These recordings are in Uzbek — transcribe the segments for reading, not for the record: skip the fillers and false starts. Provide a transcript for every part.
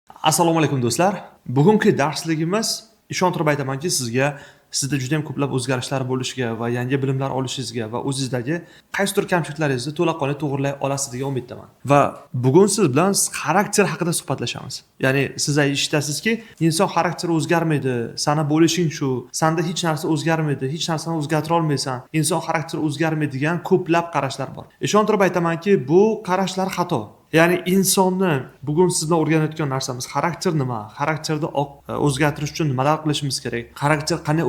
Assalomu alaykum, do'stlar. Bugungi darsligimiz, ishontirib aytamanki, sizga, sizda juda ham ko'plab o'zgarishlar bo'lishiga va yangi bilimlar olishingizga va o'zingizdagi qaysidir kamchiliklaringizni to'laqonli to'g'rilay olasiz degan umiddaman. Va bugun siz bilan xarakter haqida suhbatlashamiz. Ya'ni siz eshitasizki, inson xarakteri o'zgarmaydi, sani bo'lishing shu, sanda hech narsa o'zgarmaydi, hech narsani o'zgartira olmaysan, inson xarakteri o'zgarmaydi degan ko'plab qarashlar bor. Ishontirib aytamanki, bu qarashlar xato. Ya'ni insonni bugun siz bilan o'rganayotgan narsamiz: xarakter nima, xarakterni o'zgartirish uchun nimalar qilishimiz kerak, xarakter qanday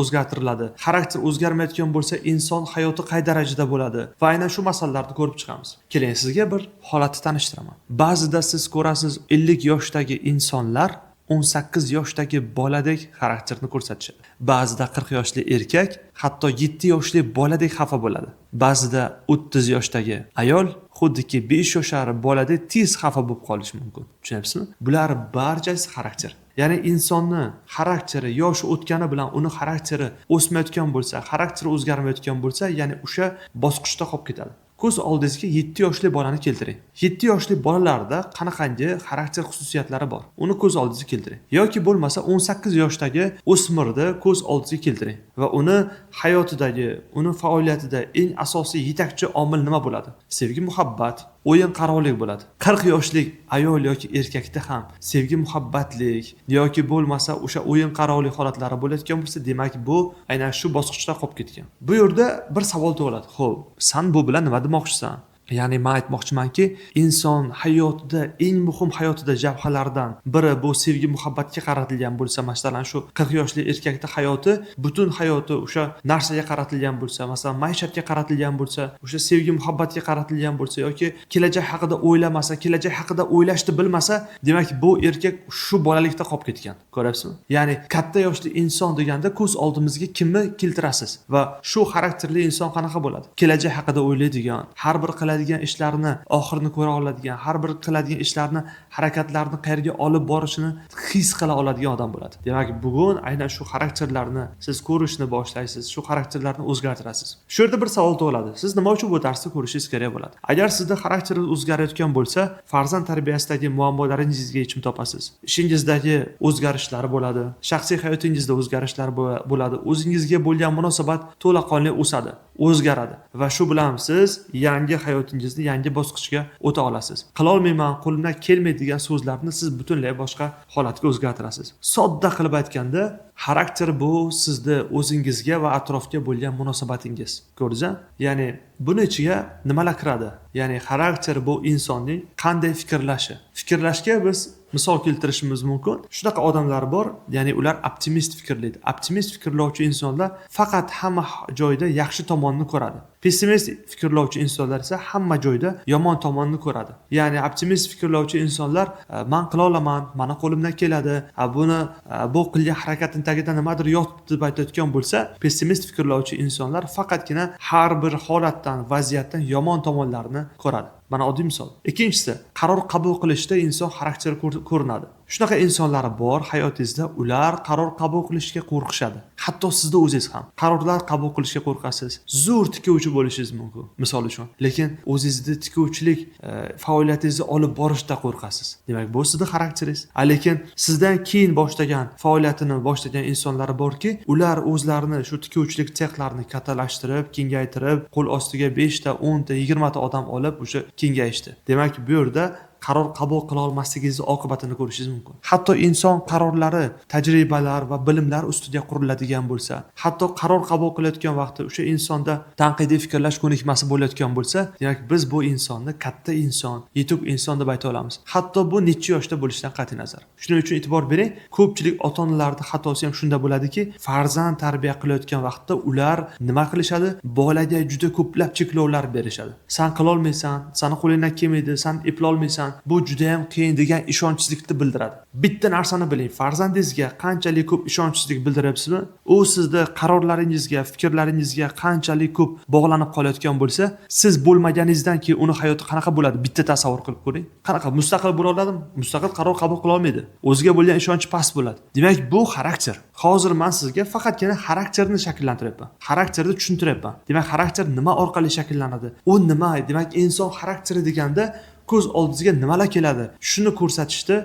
o'zgartiriladi, xarakter o'zgarmayotgan bo'lsa, inson hayoti qay darajada bo'ladi va aynan shu masalalarni ko'rib chiqamiz. Keling, sizga bir holatni tanishtiraman. Ba'zida siz ko'rasiz, 50 yoshdagi insonlar 18 yoshdagi boladek xarakterni ko'rsatishadi. Ba'zida 40 yoshli erkak hatto 7 yoshli boladek xafa bo'ladi. Ba'zida 30 yoshdagi ayol xuddiki 5 yoshar boladek tez xafa bo'lib qolishi mumkin. Tushunyapsizmi? Bular barchasi xarakter. Ya'ni insonni xarakteri yoshi o'tgani bilan uni xarakteri o'smayotgan bo'lsa, xarakteri o'zgarmayotgan bo'lsa, ya'ni o'sha bosqichda qolib ketadi. Ko'z oldingizga 7 yoshli bolani keltiring. 7 yoshli bolalarda qanaqangi xarakter xususiyatlari bor? Uni ko'z oldingizga keltiring. Yoki bo'lmasa 18 yoshdagi o'smirni ko'z oldingizga keltiring va uni hayotidagi, uni faoliyatida eng asosiy yetakchi omil nima bo'ladi? Sevgi, muhabbat, o'yin qarovlik bo'ladi. 40 yoshlik ayol yoki erkakda ham sevgi, muhabbatlik yoki bo'lmasa o'sha o'yin qarovlik holatlari bo'layotgan bo'lsa, demak, bu aynan shu bosqichda qolib ketgan. Bu yerda bir savol tug'iladi. Xo'p, san bu bilan nima demoqchisan? Ya'ni men aytmoqchimanki, inson hayotida eng muhim hayotida jabhalardan biri bu sevgi, muhabbatga qaratilgan bo'lsa, masalan, shu 40 yoshli erkakda hayoti, butun hayoti o'sha narsaga qaratilgan bo'lsa, masalan, maishatga qaratilgan bo'lsa, o'sha sevgi, muhabbatga qaratilgan bo'lsa yoki kelajak haqida o'ylamasa, kelajak haqida o'ylashni bilmasa, demak, bu erkak shu bolalikda qolib ketgan. Ko'ryapsizmi? Ya'ni katta yoshli inson deganda ko'z oldimizga kimni keltirasiz va shu xarakterli inson qanaqa bo'ladi? Kelajak haqida o'ylaydigan, har bir qiladigan ishlarni oxirini ko'ra oladigan, har bir qiladigan ishlarni, harakatlarni qayerga olib borishini his qila oladigan odam bo'ladi. Demak, bugun aynan shu xarakterlarni siz ko'rishni boshlaysiz, shu xarakterlarni o'zgartirasiz. Shu yerda bir savol tug'iladi. Siz nima uchun bu darsni ko'rishingiz kerak bo'ladi? Agar sizda xarakteringiz o'zgarayotgan bo'lsa, farzand tarbiyasidagi muammolaringizga yechim topasiz. Ishingizdagi o'zgarishlar bo'ladi, shaxsiy hayotingizda o'zgarishlar bo'ladi, o'zingizga bo'lgan munosabat to'laqonli o'sadi, o'zgaradi va shu bilan siz yangi hayotingizni yangi bosqichga o'ta olasiz. Qilolmayman, qo'limdan kelmaydi degan so'zlarni siz butunlay boshqa holatga o'zgartirasiz. Sodda qilib aytganda, xarakter bu sizni o'zingizga va atrofga bo'lgan munosabatingiz. Ko'rdingizmi? Ya'ni buni ichiga nimalar kiradi? Ya'ni xarakter bu insonning qanday fikrlashi. Fikrlashga biz misol keltirishimiz mumkin. Shunaqa odamlar bor, ya'ni ular optimist fikrlaydi. Optimist fikrlovchi insonlar faqat hamma joyda yaxshi tomonni ko'radi. Pessimist fikrlovchi insonlar esa hamma joyda yomon tomonni ko'radi. Ya'ni optimist fikrlovchi insonlar "Man qila olaman, mani qo'limdan keladi, buni bu qilgan harakatning tagida nimadir yotibdi" deb aytayotgan bo'lsa, pessimist fikrlovchi insonlar faqatgina har bir holatdan, vaziyatdan yomon tomonlarini ko'radi. Mana oddiy misol. Ikkinchisi, qaror qabul qilishda inson xarakteri ko'rinadi. Shunaqa insonlar bor hayotingizda, ular qaror qabul qilishga qo'rqishadi. Hatto sizda o'zingiz ham qarorlar qabul qilishga qo'rqasiz. Zo'r tikuvchi bo'lishingiz mumkin, misol uchun. Lekin o'zingizni tikuvchilik faoliyatingizni olib borishda qo'rqasiz. Demak, bu sizni xarakteringiz. Lekin sizdan keyin boshlagan, faoliyatini boshlagan insonlar borki, ular o'zlarini shu tikuvchilik sexlarini kattalashtirib, kengaytirib, qo'l ostiga 5 ta, 10 ta, 20 ta odam olib, o'sha kengayishdi. Demak, bu yerda qaror qabul qila olmasligingizni oqibatini ko'rishingiz mumkin. Hatto inson qarorlari tajribalar va bilimlar ustiga quriladigan bo'lsa, hatto qaror qabul qilayotgan vaqtda o'sha insonda tanqidiy fikrlash ko'nikmasi bo'layotgan bo'lsa, demak, biz bu insonni katta inson, yetuk inson deb ayta olamiz. Hatto bu necha yoshda bo'lishidan qat'iy nazar. Shuning uchun e'tibor bering, ko'pchilik ota-onalarning xatosi ham shunda bo'ladiki, farzand tarbiya qilayotgan vaqtda ular nima qilishadi? Bolaga juda ko'plab cheklovlar berishadi. San qilolmaysan, sani qo'lingdan kelmaydi, san eplolmaysan, bu juda ham qiyin degan ishonchsizlikni bildiradi. Bitta narsani biling, farzandingizga qanchalik ko'p ishonchsizlik bildiryapsizmi, u sizni qarorlaringizga, fikrlaringizga qanchalik ko'p bog'lanib qolayotgan bo'lsa, siz bo'lmaganingizdan keyin uni hayoti qanaqa bo'ladi? Bitta tasavvur qilib ko'ring. Qanaqa mustaqil bo'la oladimi? Mustaqil qaror qabul qila olmaydi. O'ziga bo'lgan ishonchi past bo'ladi. Demak, bu xarakter. Hozir men sizga faqatgina xarakterni shakllantiryapman. Xarakterni tushuntiryapman. Demak, xarakter nima orqali shakllanadi? U nima? Demak, inson xarakteri deganda ko'z oldingizga nimalar keladi, shuni ko'rsatishda,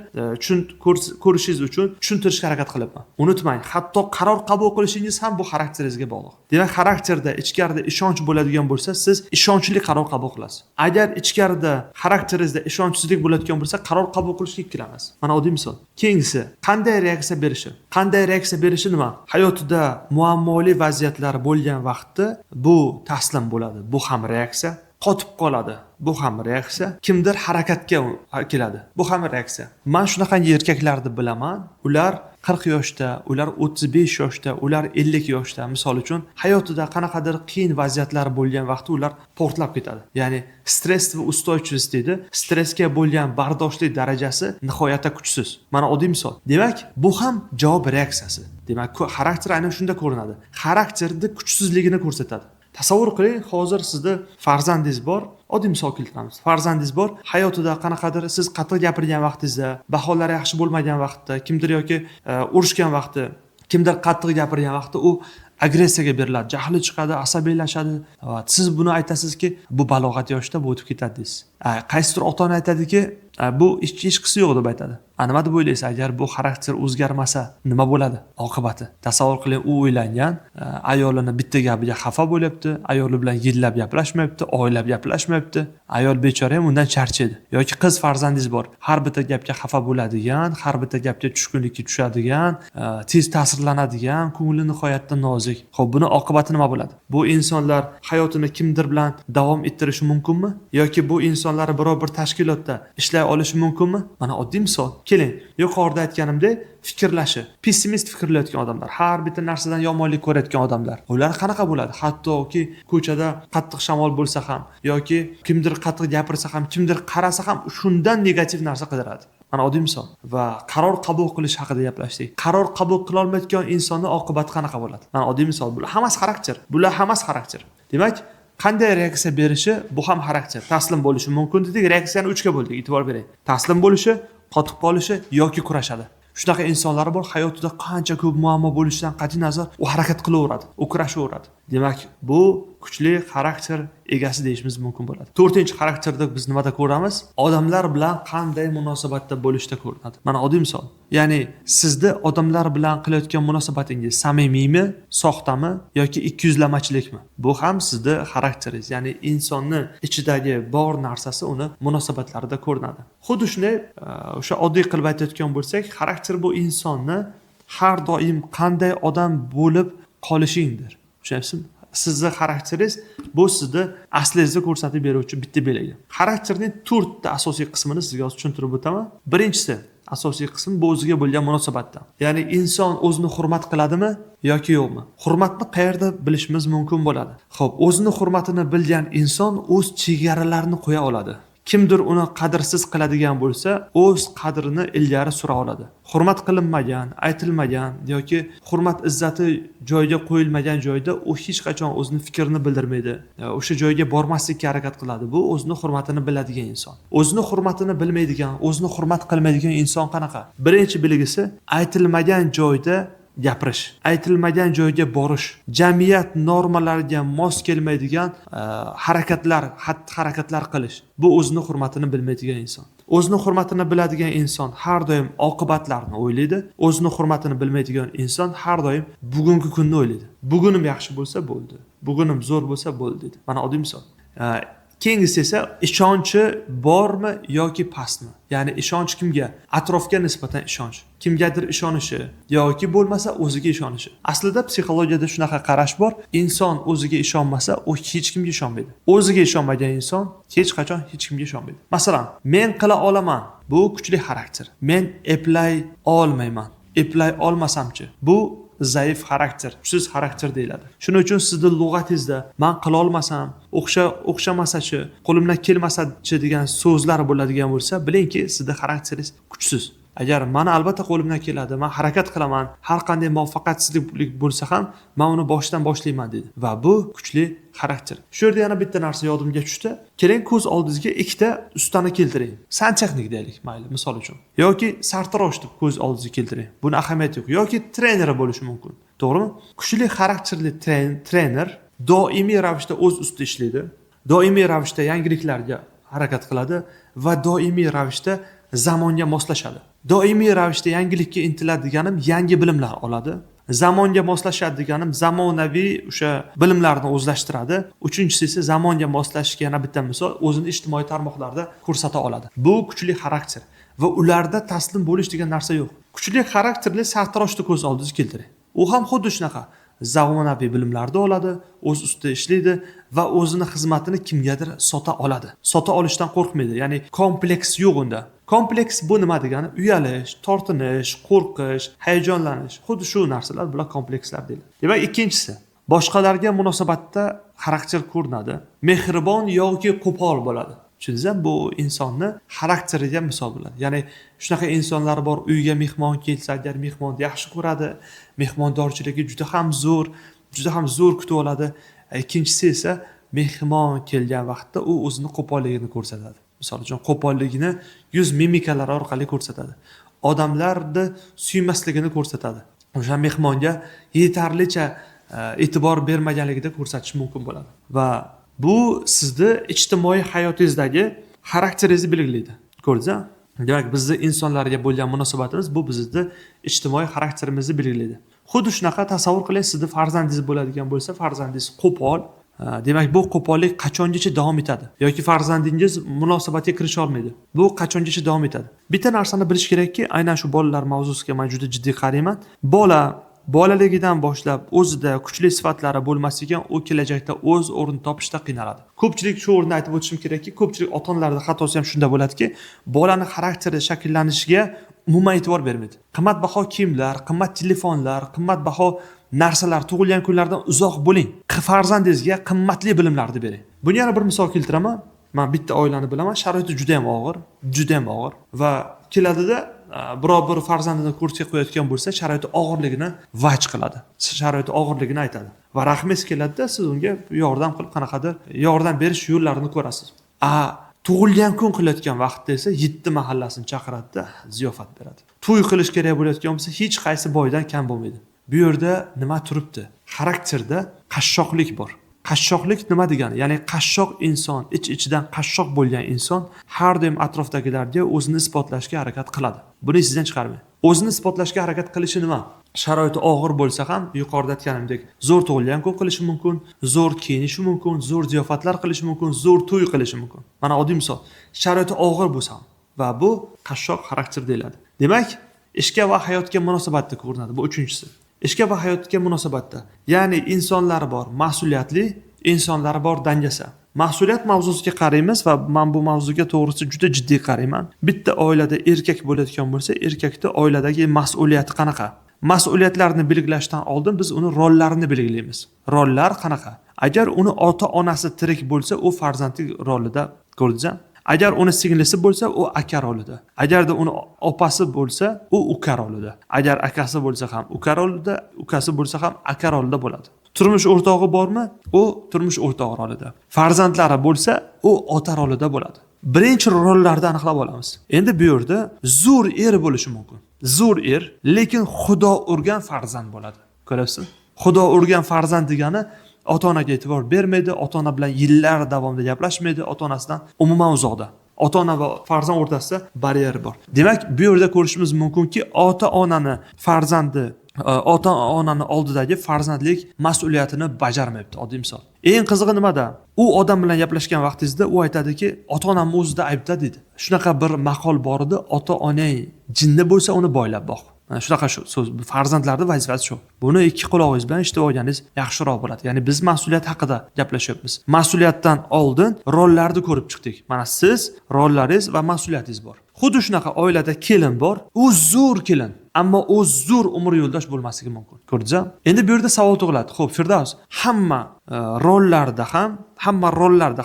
ko'rishingiz uchun tushuntirishga harakat qilyapman. Unutmang, hatto qaror qabul qilishingiz ham bu xarakteringizga bog'liq. Demak, xarakterda ichkarida ishonch bo'ladigan bo'lsa, siz ishonchli qaror qabul qilasiz. Agar ichkarida xarakteringizda ishonchsizlik bo'ladigan bo'lsa, qaror qabul qilishga ikkilanasiz. Mana oddiy misol. Keyingisi, qanday reaksiya berishi. Qanday reaksiya berishi nima? Hayotida muammoli vaziyatlar bo'lgan vaqtda bu taslim bo'ladi. Bu ham reaksiya. Qotib qoladi. Bu ham reaksiya. Kimdir harakatga keladi. Bu ham reaksiya. Men shunaqangi erkaklarni bilaman. Ular 40 yoshda, ular 35 yoshda, ular 50 yoshda, misol uchun, hayotida qanaqadir qiyin vaziyatlar bo'lgan vaqtda ular portlab ketadi. Ya'ni stress va устойчивость deydi. Stressga bo'lgan bardoshli darajasi nihoyatda kuchsiz. Mana oddiy misol. Demak, bu ham javob reaksiyasi. Demak, xarakter aynan shunda ko'rinadi. Xarakterni kuchsizligini ko'rsatadi. Tasavvur qiling, hozir sizda farzandingiz bor. Oddiy misol keltiramiz. Farzandingiz bor, hayotida qanaqadir siz qattiq gapirgan vaqtingizda, baholari yaxshi bo'lmagan vaqtda, kimdir yoki urushgan vaqtda, kimdir qattiq gapirgan vaqtda u agressiyaga beriladi, jahli chiqadi, asabiylashadi. Va siz buni aytasizki, bu balog'at yoshida bu o'tib ketadi deysiz. Qaysidir ota-ona aytadiki, bu hech qisi yo'q deb aytadi. Nima deb o'ylaysiz, agar bu xarakter o'zgarmasa nima bo'ladi oqibati? Tasavvur qiling, u uylangan, ayolini bitta gapiga xafa bo'lyapti, ayoli bilan yillab gaplashmayapti, oylab gaplashmayapti. Ayol bechora ham undan charchaydi. Yoki qiz farzandingiz bor, har bitta gapga xafa bo'ladigan, har bitta gapga tushkunlikka tushadigan, tez ta'sirlanadigan, ko'ngli nihoyatda nozik. Xo'p, buni oqibati nima bo'ladi? Bu insonlar hayotini kimdir bilan davom ettirishi mumkinmi? Yoki bu insonlar biror bir tashkilotda ishlay olishi mumkinmi? Mana oddiy misol. Keling, yuqorida aytganimdek, fikrlashi, pessimist fikrlayotgan odamlar, har bitta narsadan yomonlik ko'rayotgan odamlar, ular qanaqa bo'ladi? Hattoki ko'chada qattiq shamol bo'lsa ham yoki kimdir qattiq gapirsa ham, kimdir qarasa ham shundan negativ narsa qidiradi. Mana oddiy misol. Va qaror qabul qilish haqida gaplashdik. Qaror qabul qila olmayotgan insonning oqibati qanaqa bo'ladi? Mana oddiy misol. Bular hammasi xarakter. Bular hammasi xarakter. Demak, qanday reaksiya berishi bu ham xarakter. Taslim bo'lishi mumkin dedik, reaksiyani 3 ga bo'ldik, e'tibor bering. Taslim bo'lishi, qotib qolishi yoki kurashadi. Shunaqa insonlar bor, hayotida qancha ko'p muammo bo'lishidan qat'iy nazar u harakat qilaveradi, u kurashaveradi. Demak, bu kuchli xarakter egasi deyishimiz mumkin bo'ladi. 4-chi xarakterda biz nimada ko'ramiz? Odamlar bilan qanday munosabatda bo'lishda ko'rinadi. Mana oddiy misol. Ya'ni sizda odamlar bilan qilayotgan munosabatingiz samimiymi, soxtami yoki ikkiyuzlamachilikmi? Bu ham sizda xarakteringiz, ya'ni insonni ichidagi bor narsasi uni munosabatlarida ko'rinadi. Xuddi shunday, o'sha oddiy qilib aytayotgan bo'lsak, xarakter bu insonni har doim qanday odam bo'lib qolishingdir. Tushunyapsizmi? Sizni xarakteringiz bu sizni aslingizni ko'rsatib beruvchi bitta belgi. Xarakterning 4 ta asosiy qismini sizga hozir tushuntirib o'taman. Birinchisi, asosiy qism bu o'ziga bo'lgan munosabatda. Ya'ni inson o'zini hurmat qiladimi yoki yo'qmi? Hurmatni qayerda bilishimiz mumkin bo'ladi? Xo'p, o'zini hurmatini bilgan inson o'z chegaralarini qo'ya oladi. Kimdir uni qadrsiz qiladigan bo'lsa, o'z qadrini ilgari sura oladi. Hurmat qilinmagan, aytilmagan yoki hurmat izzati joyiga qo'yilmagan joyda u hech qachon o'zini fikrini bildirmaydi. O'sha joyga bormaslikka harakat qiladi. Bu o'zini hurmatini biladigan inson. O'zini hurmatini bilmaydigan, o'zini hurmat qilmaydigan inson qanaqa? Birinchi belgisi aytilmagan joyda gapirish, aytilmagan joyga borish, jamiyat normalariga mos kelmaydigan harakatlar, xatti-harakatlar qilish. Bu o'zini hurmatini bilmaydigan inson. O'zini hurmatini biladigan inson har doim oqibatlarni o'ylaydi. O'zini hurmatini bilmaydigan inson har doim bugungi kunni o'ylaydi. Bugunim yaxshi bo'lsa bo'ldi, bugunim zo'r bo'lsa bo'ldi deydi. Mana oddiy misol. Keyingisi esa ishonchi bormi yoki pastmi? Ya'ni ishonch kimga? Atrofga nisbatan ishonch. Kimgadir ishonishi yoki bo'lmasa o'ziga ishonishi. Aslida psixologiyada shunaqa qarash bor. Inson o'ziga ishonmasa, u hech kimga ishonmaydi. O'ziga ishonmagan inson hech qachon hech kimga ishonmaydi. Masalan, men qila olaman. Bu kuchli xarakter. Men eplay olmayman. Eplay olmasamchi? Bu zaif xarakter, kuchsiz xarakter deyiladi. Shuning uchun sizni lug'atingizda men qila olmasam, o'xshamasachi, qo'limdan kelmasachi degan so'zlar bo'ladigan bo'lsa, bilingki, sizni xarakteringiz kuchsiz. Agar meni albatta qo'limdan keladi, men harakat qilaman, har qanday muvaffaqiyatsizlik bo'lsa ham, men uni boshidan boshlayman deydi. Va bu kuchli xarakter. Shu yerda yana bitta narsa yodimga tushdi. Keling, ko'z oldingizga ikkita ustani keltiring. Santexnik deylik, mayli, misol uchun. Yoki sartarosh deb ko'z oldingizga keltiring. Buni ahamiyati yo'q. Yoki trener bo'lishi mumkin. To'g'rimi? Kuchli xarakterli trener doimiy ravishda o'z ustida ishlaydi. Doimiy ravishda yangiliklarga harakat qiladi va doimiy ravishda zamonga moslashadi. Doimiy ravishda yangilikka intiladi deganim yangi bilimlar oladi. Zamonga moslashadi deganim zamonaviy o'sha bilimlarni o'zlashtiradi. Uchinchisi esa zamonga moslashishga yana bitta misol, o'zini ijtimoiy tarmoqlarda ko'rsata oladi. Bu kuchli xarakter va ularda taslim bo'lish degan narsa yo'q. Kuchli xarakterli sartaroshni ko'z oldingizga keltiring. U ham xuddi shunaqa zamonaviy bilimlarni oladi, o'z ustida ishlaydi va o'zini xizmatini kimgadir sota oladi. Sota olishdan qo'rqmaydi, ya'ni kompleks yo'q unda. Kompleks bu nima degani? Uyalish, tortinish, qo'rqish, hayajonlanish. Xuddi shu narsalar bular komplekslar deyiladi. Demak, ikkinchisi, boshqalarga munosabatda xarakter ko'rinadi. Mehribon yoki qo'pol bo'ladi. Tushundingizmi? Bu insonni xarakteriga misol bo'ladi. Ya'ni shunaqa insonlar bor, uyga mehmon kelsa, agar mehmonni yaxshi ko'radi, mehmondorchiligi juda ham zo'r, juda ham zo'r kutib oladi. Ikkinchisi esa mehmon kelgan vaqtda u o'zini qo'polligini ko'rsatadi. Misol uchun qo'polligini yuz mimikalari orqali ko'rsatadi. Odamlarni suymasligini ko'rsatadi. O'sha mehmonga yetarlicha e'tibor bermaganligida ko'rsatish mumkin bo'ladi. Va bu sizni ijtimoiy hayotingizdagi xarakteringizni belgilaydi. Ko'rdingizmi? Demak, bizni insonlarga bo'lgan munosabatimiz bu bizni ijtimoiy xarakterimizni belgilaydi. Xuddi shunaqa tasavvur qiling, sizni farzandingiz bo'ladigan bo'lsa, farzandingiz qo'pol, demak bu qo'pollik qachongacha davom etadi? Yoki farzandingiz munosabatga kirisha olmaydi. Bu qachongacha davom etadi? Bitta narsani bilish kerakki, aynan shu bolalar mavzusiga men juda jiddiy qarayman. Bola bolaligidan boshlab o'zida kuchli sifatlari bo'lmas ekan, u kelajakda o'z o'rnini topishda qiynaladi. Ko'pchilik shu o'rinda aytib o'tishim kerakki, ko'pchilik ota-onalarda xatosi ham shunda bo'ladiki, bolani xarakteri shakllanishiga umuman e'tibor bermaydi. Qimmatbaho kiyimlar, qimmat telefonlar, qimmatbaho narsalar tug'ilgan kunlardan uzoq bo'ling. Farzandingizga qimmatli bilimlarni bering. Buni yana bir misol keltiraman. Men bitta oilani bilaman, sharoiti juda ham og'ir, juda ham og'ir va keladida biror bir farzandini kursga qo'yayotgan bo'lsa, sharoiti og'irligini vaj qiladi. Sharoiti og'irligini aytadi. Va rahmingiz keladida, siz unga yordam qilib qanaqadir yordam berish yo'llarini ko'rasiz. Tug'ilgan kun qilayotgan vaqtda esa 7 mahallasini chaqiradida, ziyofat beradi. To'y qilish kerak bo'layotgan bo'lsa, hech qaysi boydan kam bo'lmaydi. Bu yerda nima turibdi? Xarakterda qashshoqlik bor. Qashshoqlik nima degani? Ya'ni qashshoq inson, ich-ichidan qashshoq bo'lgan inson har doim atrofdagilarga o'zini isbotlashga harakat qiladi. Buni esingizdan chiqarmang. O'zini isbotlashga harakat qilishi nima? Sharoiti og'ir bo'lsa ham, yuqorida aytganimdek, zo'r tug'ilgan kun qilishi mumkin, zo'r kiyinishi mumkin, zo'r ziyofatlar qilishi mumkin, zo'r to'y qilishi mumkin. Mana oddiy misol. Sharoiti og'ir bo'lsa ham va bu qashshoq xarakter deyiladi. Demak, ishga va hayotga munosabatda ko'rinadi. Bu uchinchisi. Ishga va hayotga munosabatda. Ya'ni insonlar bor mas'uliyatli, insonlar bor dangasa. Mas'uliyat mavzusiga qaraymiz va men bu mavzuga to'g'risi juda jiddiy qarayman. Bitta oilada erkak bo'layotgan bo'lsa, erkakda oiladagi mas'uliyati qanaqa? Mas'uliyatlarni belgilashdan oldin biz uni rollarini belgilaymiz. Rollar qanaqa? Agar uni ota-onasi tirik bo'lsa, u farzandlik rolida, ko'rdingizmi? Agar uni singlisi bo'lsa, u aka rolida. Agarda uni opasi bo'lsa, u uka rolida. Agar akasi bo'lsa ham uka rolida, ukasi bo'lsa ham aka rolida bo'ladi. Turmush o'rtog'i bormi? U turmush o'rtog'i rolida. Farzandlari bo'lsa, u ota rolida bo'ladi. Birinchi rollarni aniqlab olamiz. Endi bu yerda zo'r er bo'lishi mumkin. Zo'r er, lekin Xudo urgan farzand bo'ladi. Ko'rasizmi? Xudo urgan farzand degani ota-onaga e'tibor bermaydi, ota-ona bilan yillar davomida gaplashmaydi, ota-onasidan umuman uzoqda. Ota-ona va farzand o'rtasida baryer bor. Demak, bu yerda ko'rishimiz mumkinki, ota-onani farzandi, ota-onani oldidagi farzandlik mas'uliyatini bajarmayapti, oddiy misol. Eng qizig'i nimada? U odam bilan gaplashgan vaqtingizda u aytadiki, ota-onam o'zida aybda deydi. Shunaqa bir maqol bor edi, ota-onang jinni bo'lsa uni boylab boq. Mana shunaqa shu so'z, farzandlarning vazifasi shu. Buni ikki qulog'ingiz bilan eshitib olganingiz yaxshiroq bo'ladi. Ya'ni biz mas'uliyat haqida gaplashyapmiz. Mas'uliyatdan oldin rollarni ko'rib chiqdik. Mana siz rollaringiz va mas'uliyatingiz bor. Xuddi shunaqa oilada kelin bor, u zo'r kelin, ammo u zo'r umr yo'ldosh bo'lmasligi mumkin. Ko'rdingizmi? Endi bu yerda savol tug'iladi. Xo'p, Firdavs, hamma rollarda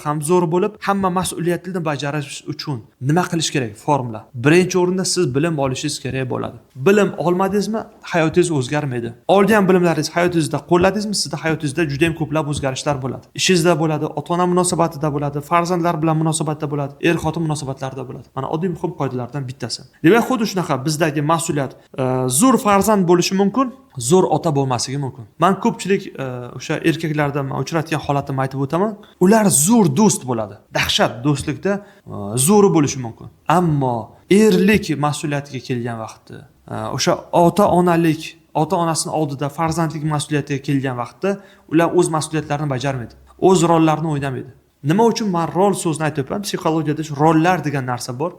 ham zo'r bo'lib, hamma mas'uliyatni bajarish uchun nima qilish kerak? Formula. Birinchi o'rinda siz bilim olishingiz kerak bo'ladi. Bilim olmadingizmi, hayotingiz o'zgarmaydi. Olgan bilimlaringiz hayotingizda qo'lladingizmi, sizda hayotingizda juda ham ko'plab o'zgarishlar bo'ladi. Ishingizda bo'ladi, ota-ona munosabatida bo'ladi, farzandlar bilan munosabatda bo'ladi, er-xotin munosabatlarida bo'ladi. Mana oddiy muhim qoidalardan bittasi. Demak, xuddi shunaqa bizdagi mas'uliyat, zo'r farzand bo'lishi mumkin, zo'r ota bo'lmasligi mumkin. Man ko'pchilik o'sha erkaklardan man uchratgan holatimni aytib o'taman. Ular zo'r do'st bo'ladi. Dahshat do'stlikda zo'ri bo'lishi mumkin. Ammo erlik mas'uliyatiga kelgan vaqtda, o'sha ota-onalik, ota-onasini oldida farzandlik mas'uliyatiga kelgan vaqtda ular o'z mas'uliyatlarini bajarmaydi. O'z rollarini o'ynamaydi. Nima uchun men rol so'zini aytyapman? Psixologiyada shu rollar degan narsa bor.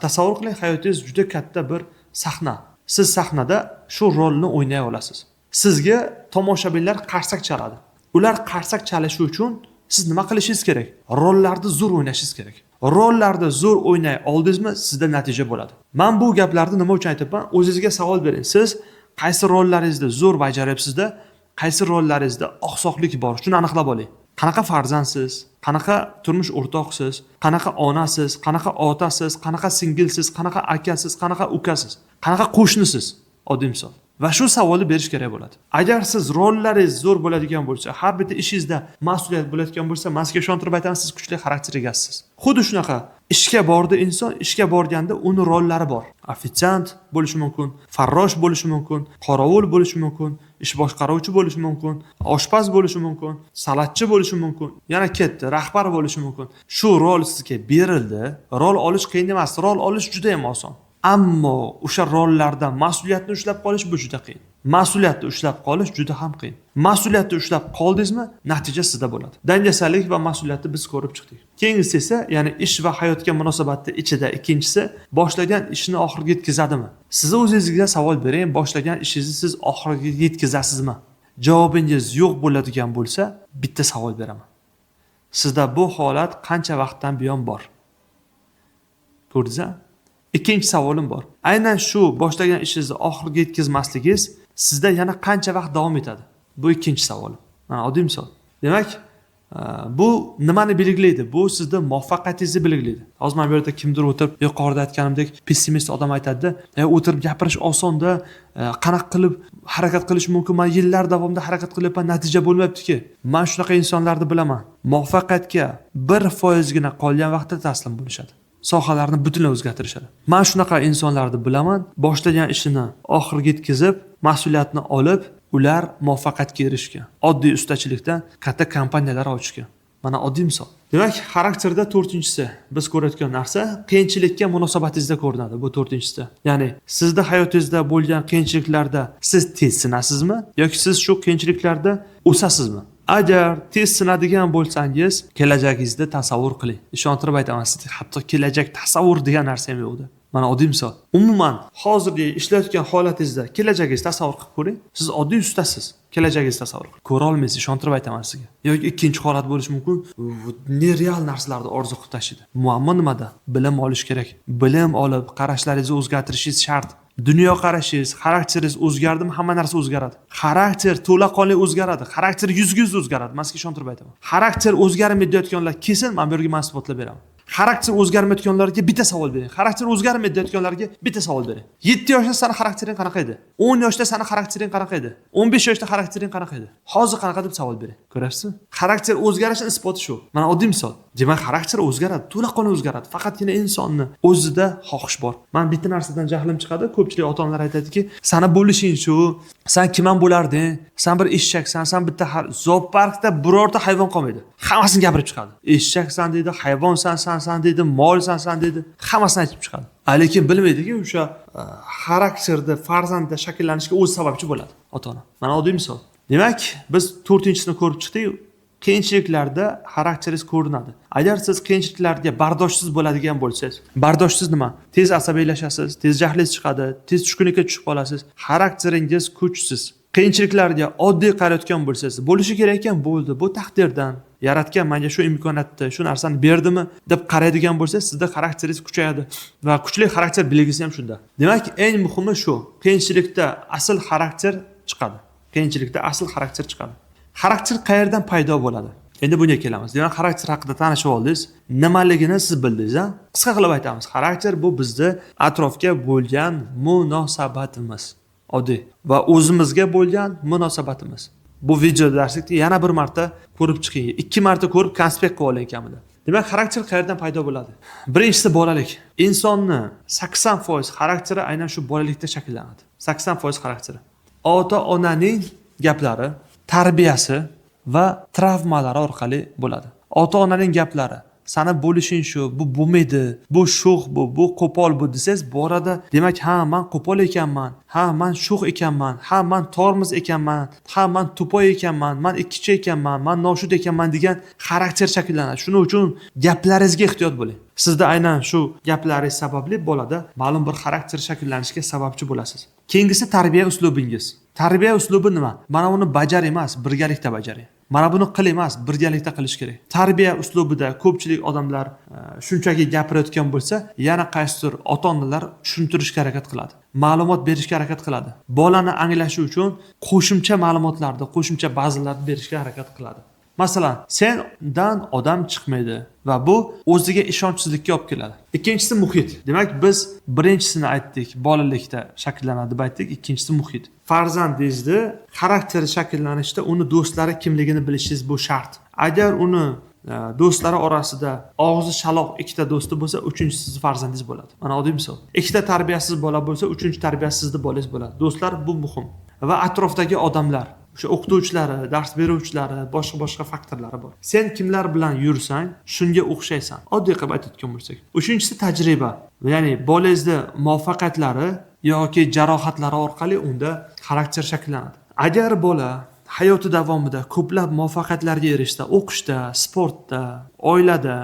Tasavvur qiling, hayotingiz juda katta bir sahna. Siz sahnada shu rolni o'ynay olasiz. Sizga tomoshabinlar qarsak chaladi. Ular qarsak chalishi uchun siz nima qilishingiz kerak? Rollarni zo'r o'ynashingiz kerak. Rollarda zo'r o'ynay oldingizmi, sizda natija bo'ladi. Men bu gaplarni nima uchun aytyapman? O'zingizga savol bering. Siz qaysi rollaringizni zo'r bajaryapsizda, qaysi rollaringizda oqsoqlik bor, shuni aniqlab oling. Qanaqa farzandsiz, qanaqa turmush o'rtoqsiz, qanaqa onasiz, qanaqa otasiz, qanaqa singilsiz, qanaqa akasiz, qanaqa ukasiz, qanaqa qo'shnisiz, oddiy misol. Va shu savolni berish kerak bo'ladi. Agar siz rollaringiz zo'r bo'ladigan bo'lsa, har bitta ishingizda mas'uliyat bo'ladigan bo'lsa, men sizga ishontirib aytaman, siz kuchli xarakter egasisiz. Xuddi shunaqa ishga bordi inson, ishga borganda uni rollari bor. Ofitsiant bo'lishi mumkin, farrosh bo'lishi mumkin, qorovul bo'lishi mumkin, ish boshqaruvchi bo'lishi mumkin, oshpaz bo'lishi mumkin, salatchi bo'lishi mumkin, yana ketdi, rahbar bo'lishi mumkin. Shu rol sizga berildi. Rol olish qiyin emas, rol olish juda ham oson. Ammo o'sha rollardan mas'uliyatni ushlab qolish bu juda qiyin. Mas'uliyatni ushlab qolish juda ham qiyin. Mas'uliyatni ushlab qoldingizmi, natija sizda bo'ladi. Dangasalik va mas'uliyatni biz ko'rib chiqdik. Keyingisi esa, ya'ni ish va hayotga munosabatni ichida ikkinchisi, boshlagan ishni oxiriga yetkazadimi? Siz o'zingizga savol bering, boshlagan ishingizni siz oxiriga yetkazasizmi? Javobingiz yo'q bo'ladigan bo'lsa, bitta savol beraman. Sizda bu holat qancha vaqtdan buyon bor? Ko'rdingizmi? Ikkinchi savolim bor. Aynan shu boshlagan ishingizni oxiriga yetkazmasligingiz sizda yana qancha vaqt davom etadi? Bu ikkinchi savolim. Mana oddiy misol. Demak, bu nimani belgilaydi? Bu sizni muvaffaqiyatingizni belgilaydi. Hozir mana bu yerda kimdir o'tirib, yuqorida aytganimdek pessimist odam aytadi-da, o'tirib gapirish osonda, qanaqa qilib harakat qilish mumkin? Men yillar davomida harakat qilyapman, natija bo'lmayapti-ki. Men shunaqa insonlarni bilaman. Muvaffaqiyatga 1%gina qolgan vaqtda taslim bo'lishadi. Sohalarni butunlay o'zgartirishadi. Men shunaqa insonlarni bilaman, boshlagan ishini oxiriga yetkazib, mas'uliyatni olib, ular muvaffaqiyatga erishgan. Oddiy ustachilikdan katta kompaniyalar ochgan. Mana oddiy misol. Demak, xarakterda to'rtinchisi biz ko'rayotgan narsa qiyinchilikka munosabatingizda ko'rinadi. Bu to'rtinchisi. Ya'ni sizda hayotingizda bo'lgan qiyinchiliklarda siz tez sinasizmi yoki siz shu qiyinchiliklarda o'sasizmi? Agar tez sinadigan bo'lsangiz, kelajagingizni tasavvur qiling. Ishontirib aytaman, sizda hatto kelajak tasavvur degan narsa ham yo'qda. Mana oddiy misol. Umuman hozirgi ishlayotgan holatingizda kelajagingizni tasavvur qilib ko'ring. Siz oddiy ustasiz. Kelajagingizni tasavvur qiling. Ko'ra olmaysiz, ishontirib aytaman sizga. Yoki ikkinchi holat bo'lishi mumkin. Nereal narsalarni orzu qilib tashlaydi. Muammo nimada? Bilim olish kerak. Bilim olib, qarashlaringizni o'zgartirishingiz shart. Dunyo qarashingiz, xarakteringiz o'zgardimi, hamma narsa o'zgaradi. Xarakter to'laqonli o'zgaradi. Xarakter 100% o'zgaradi. Men sizga ishontirib aytaman. Xarakter o'zgarmaydi deyotganlar kelsin, men bu yerga men isbotlab beraman. Xarakter o'zgarmayotganlarga bitta savol bering. Xarakter o'zgarmaydi deyotganlarga bitta savol bering. 7 yoshda sani xaraktering qanaqa edi? 10 yoshda sani xaraktering qanaqa edi? 15 yoshda xaraktering qanaqa edi? Hozir qanaqa deb savol bering. Ko'ryapsizmi? Xarakter o'zgarishini isboti shu. Mana oddiy misol. Demak, xarakter o'zgaradi, to'laqonli o'zgaradi. Faqatgina insonni o'zida xohish bor. Men bitta narsadan jahlim chiqadi. Ko'pchilik ota-onalar aytadiki, sani bo'lishing shu, san kim ham bo'larding? San bir eshaksan, san bitta zooparkda birorta hayvon qolmaydi. Hammasini gapirib chiqadi. Eshaksan deydi, hayvonsan, san deydi, molsan san deydi, hammasini aytib chiqadi. Lekin bilmaydiki, o'sha xarakterda farzandda shakllanishga o'zi sababchi bo'ladi ota-ona. Mana oddiy misol. Demak, biz to'rtinchisini ko'rib chiqdik. Qiyinchiliklarda xarakteringiz ko'rinadi. Agar siz qiyinchiliklarga bardoshsiz bo'ladigan bo'lsangiz, bardoshsiz nima? Tez asabiylashasiz, tez jahlingiz chiqadi, tez tushkunlikka tushib qolasiz, xarakteringiz kuchsiz. Qiyinchiliklarga oddiy qarayotgan bo'lsangiz, bo'lishi kerak ekan, bo'ldi, bu taqdirdan, yaratgan menga shu imkoniyatni, shu narsani berdimi deb qaraydigan bo'lsangiz, sizda xarakteringiz kuchayadi va kuchli xarakter belgisi ham shunda. Demak, eng muhimi shu, qiyinchilikda asl xarakter chiqadi. Qiyinchilikda asl xarakter chiqadi. Xarakter qayerdan paydo bo'ladi? Endi bunga kelamiz. Demak, xarakter haqida tanishib oldingiz, nimaligini siz bildingiz, ha? Qisqa qilib aytamiz. Xarakter bu bizni atrofga bo'lgan munosabatimiz. Oddiy va o'zimizga bo'lgan munosabatimiz. Bu video darslikni yana bir marta ko'rib chiqing. 2 marta ko'rib konspekt qilib oling kamida. Demak, xarakter qayerdan paydo bo'ladi? Birinchisi bolalik. Insonni 80% xarakteri aynan shu bolalikda shakllanadi. 80% xarakteri. Ota-onaning gaplari, tarbiyasi va travmalari orqali bo'ladi. Ota-onaning gaplari, sani bo'lishing shu, bu bo'lmaydi, bu sho'x bu qo'pol bu desangiz, bu orada demak, ha, man qo'pol ekanman, ha, man sho'x ekanman, ha, man tormoz ekanman, ha, man tupoy ekanman, man ikkichi ekanman, man noshud ekanman degan xarakter shakllanadi. Shuning uchun gaplaringizga ehtiyot bo'ling. Sizda aynan shu gaplaringiz sababli bolada ma'lum bir xarakter shakllanishiga sababchi bo'lasiz. Keyingisi tarbiya uslubingiz. Tarbiya uslubi nima? Mana uni bajar emas, birgalikda bajaring. Mana buni qil emas, birgalikda qilish kerak. Tarbiya uslubida ko'pchilik odamlar shunchaki gapirayotgan bo'lsa, yana qaysidir ota-onalar tushuntirishga harakat qiladi. Ma'lumot berishga harakat qiladi. Bolani anglashi uchun qo'shimcha ma'lumotlarni, qo'shimcha bazalarni berishga harakat qiladi. Masalan, sendan odam chiqmaydi va bu o'ziga ishonchsizlikka olib keladi. Ikkinchisi muhit. Demak, biz birinchisini aytdik, bolalikda shakllanadi deb aytdik, ikkinchisi muhit. Farzandingizni xarakteri shakllanishida uni do'stlari kimligini bilishingiz bu shart. Agar uni do'stlari orasida og'zi shaloq ikkita do'sti bo'lsa, uchinchisi sizni farzandingiz bo'ladi. Mana oddiy misol. Ikkita tarbiyasiz bola bo'lsa, uchinchi tarbiyasizni bolangiz bo'ladi. Do'stlar bu muhim. Va atrofdagi odamlar, o'sha o'qituvchilari, dars beruvchilari, boshqa faktorlari bor. Sen kimlar bilan yursang, shunga o'xshaysan. Oddiy qilib aytayotgan bo'lsak. Uchinchisi tajriba. Ya'ni bolangizni muvaffaqiyatlari yoki jarohatlari orqali unda xarakter shakllanadi. Agar bola hayoti davomida ko'plab muvaffaqiyatlarga erishsa, o'qishda, sportda, oilada,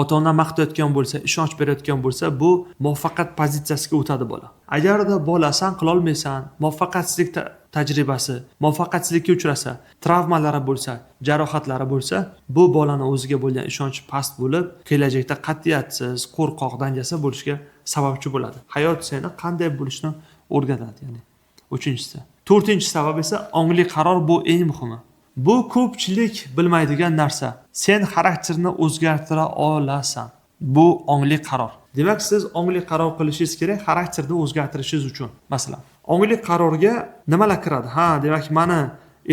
ota-ona maqtayotgan bo'lsa, ishonch berayotgan bo'lsa, bu muvaffaqiyat pozitsiyasiga o'tadi bola. Agarda bola san qilolmaysan, muvaffaqiyatsizlik tajribasi, muvaffaqiyatsizlikka uchrasa, travmalari bo'lsa, jarohatlari bo'lsa, bu bolani o'ziga bo'lgan ishonchi past bo'lib, kelajakda qat'iyatsiz, qo'rqoq, dangasa bo'lishga sababchi bo'ladi. Hayot seni qanday bo'lishni o'rgatadi, ya'ni. Uchinchisi. To'rtinchi sabab esa ongli qaror, bu eng muhimi. Bu ko'pchilik bilmaydigan narsa. Sen xarakterni o'zgartira olasan. Bu ongli qaror. Demak, siz ongli qaror qilishingiz kerak xarakterni o'zgartirishingiz uchun. Masalan, ongli qarorga nimalar kiradi? Ha, demak, mani